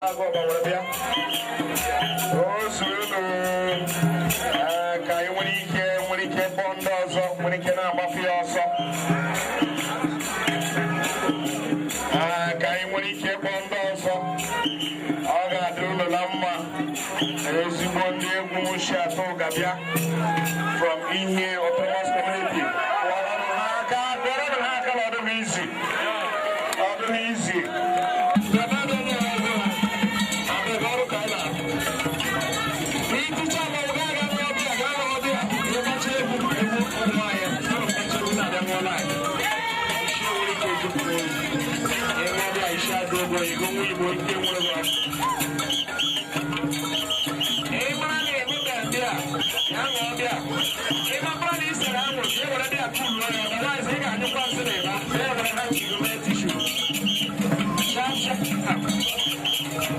Agụ ọba were bịa. O zuru unu. Ee, ka anyị nwere ike kpọọ ndị ọzọ nwere ike na-agbafe ya ọsọ. Ee, ka anyị nwere ike kpọọ ndị ọzọ. Ọ ga-adị unu na mma. Ezigbo ndị egwu si atụ ga-abịa from ihe autonomous community. Kụọrọnụ ha aka, kụọrọnụ ha aka na ọ dịghị izi. Ọ dịghị izi. Ọrụ ka anyị na-arụ. Iticha ma ọ gaghị anụ ọbịa, gaa n'ọbịa, ịgbacha egwu egwu ụmụ nwaanyị, a na-agbacha egwu na-abịa ṅụọ laị. Isi nwere ike ejupụta oyi. Ịṅụ ọbịa, isi adụ ogo, ego nwa Igbo.